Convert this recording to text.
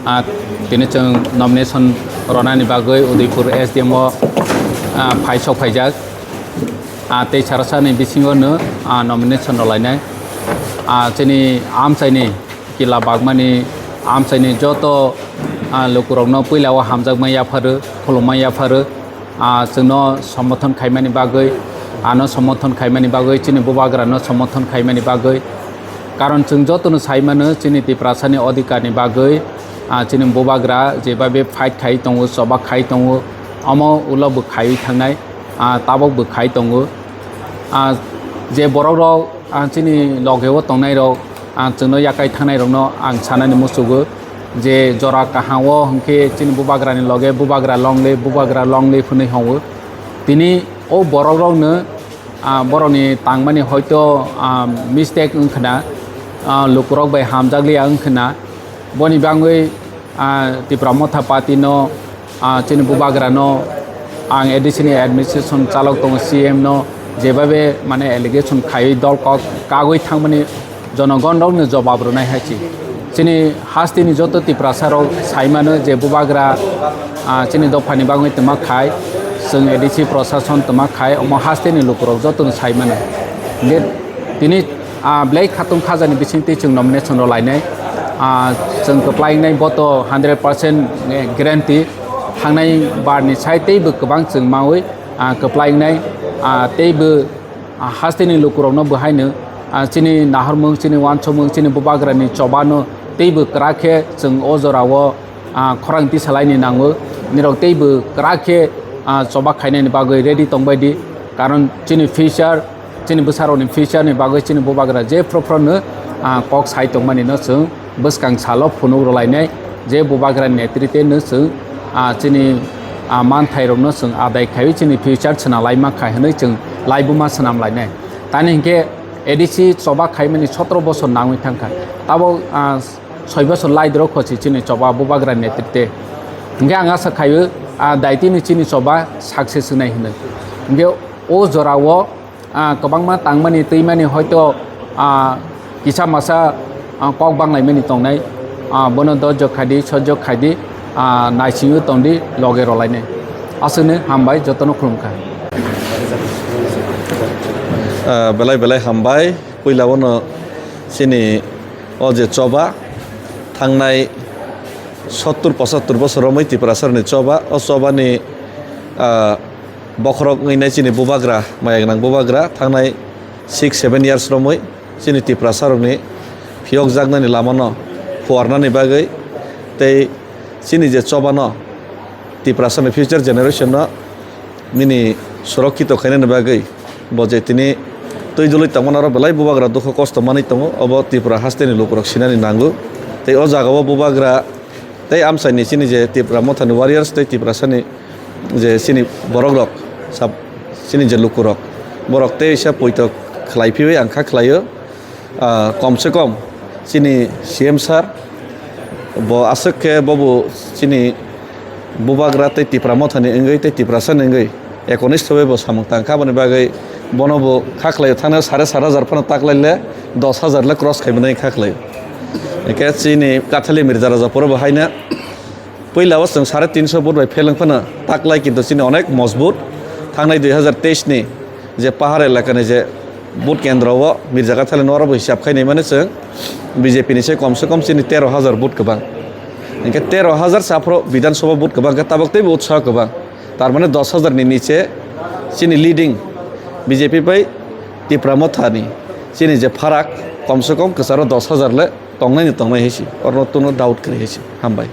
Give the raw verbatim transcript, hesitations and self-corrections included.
Ah, tini chwng nomination ronani bagwi Udaipur S D M o, ah, phai sok phaijak. Ah, tei sarasani bisingo no, ah, nomination rwlainai. Ah, chini amchaini kila bagmani amchaini joto, ah, lukurokno puila o hamjakma yapharo, khulumma yapharo. Ah, chwngno somorthon khaimani bagwi, ano somorthon khaimani bagwi, chini bubagrano somorthon khaimani bagwi. Karon chwng jotono sai mano, chini Tiprasani odhikarni bagwi, ah, chini bubagra jebabe fight khai tongo, choba khai tongo, omo ulo bo khaiwi thangnai, ah, tabok bo khai tongo. Ah, je borokrok, ah, chini logeo tongnairok, ah, chwngno yakai thangnairokno ang sanani muchugo je jora kaham o hwnkhe chini bubagrani loge bubagra longle, bubagra longle hwnwi hwngo. Tini o borokrokno, ah, borokni tangmani hoito, ah, mistake wngkhwna, ah, lukurok bai hamjakliya wngkhwna, boni bangwi, ah, Tipra Motha Party no, ah, chini bubagra no, ang A D C ni administration chalok tongo, C M no jebabe mane allegation khaiwi dol kok kagwi thangmani jonogon rokno jobab rwnai hai se. Chini hasteni joto Tiprasa rok sai mano je bubagra, ah, chini dophani bagwi twma khai, chwng A D C prosason twma khai, omo hasteni lukurok jotono sai mano. Hingke tini, ah, Blai Khatung Khajani bisingtwi chwng nomination rw lainai. Ah, chwng kwplai wngnai boto hundred percent guarantee. Thangnai barni sai teibo kwbang chwng maui, ah, kwplai wngnai, ah, teibo, ah, hasteni lukurokno bo haino, ah, chini nahormung, chini wansukmung, chini bubagrani chobano teibo kwrak khe chwng o jorao, ah, khorang tisalaini nango. Nirok teibo kwrak khe, ah, choba khainani bagwi ready tongbaidi. Karon chini future, chini bwsarokni future ni bagwi chini bubagra je phro phrono, ah, kok sai tongmani no chwng bwskang salo phunuk rwlainai, je bubagra netrite no chwng, ah, chini, ah, manthairokno chwng adai khaiwi chini future swnam laima kha hwnwi chwng laibuma swnam lainai. Tani hinkhe A D C choba khaimani sotro bosor nangwi thangkha. Tabok, ah, soi bosor laidrok khosi chini choba bubagra netrite. Hinkhe ang asa khaio, ah, daitini chini choba success wngnai hwnwi. Hinkhe o jorao ah, kwbangma tangmani twimani hoito, ah, kisa masa, ah, kok banglaimani tongnai, ah, bono dojok khaidi, sojok khaidi, ah, naisingwi tongdi, loge rwlainai. Aswkno hambai, jotono khulumkha. Ah, belai belai hambai. Puila bono chini o je choba thangnai sottur pochattur bosor romwi Tiprasarni choba, o chobani, ah, bokhorok wngwi nai chini bubagra, maya gwnang bubagra, thangnai six seven years romwi chini Tiprasarokni phiyokjaknani lamano phuarnani bagwi tei chini je chobano Tiprasarni future generation no nini surokkito khainani bagwi bo je tini twi dului tongmani oro belai bubagra dukhu kosto manwi tongo, obo Tripura hasteni lukurok sinani nango. Tei o jagao bubagra tei amchaini chini je Tipra Mothani warriors tei Tiprasani je chini borokrok, sab-, chini je lukurok, borok tei sa poito khlai phiwi ang kha khlaio, ah, kom se kom chini C M sir bo aswk khe bobo chini bubagra tei Tipra Mothani wngwi tei Tiprasani wngwi ekonistho bai bo samung tang kha, aboni bagwi bono bo kha khlaio, thangnaio sare sat hajar phano taklaile dos hajar le cross khaimani kha khlaio. Hingkhe chini Kathali Mirza Rajapuro bo haino puila o chwng sare tinso vote bai pheleng phano taklai, kintu chini onek mojbut. Thangnai dui hajar teis ni je pahar elakani je vote kendro o Mirjakathal ni oro bo hisab khai naimani chwng B J P ni se kom se kom chini tero hajar vote kwbang. Hinkhe tero hajar sa phro Bidhan Sabha vote kwbang khe tabok teibo utsaho kwbang. Tar mane dos hajar ni niche chini leading B J P bai Tipra Motha ni chini je pharak kom se kom kwcharo dos hajar le tongnai ni tongnai hai se. Oro no doubt kwrwi hai se. Hambai.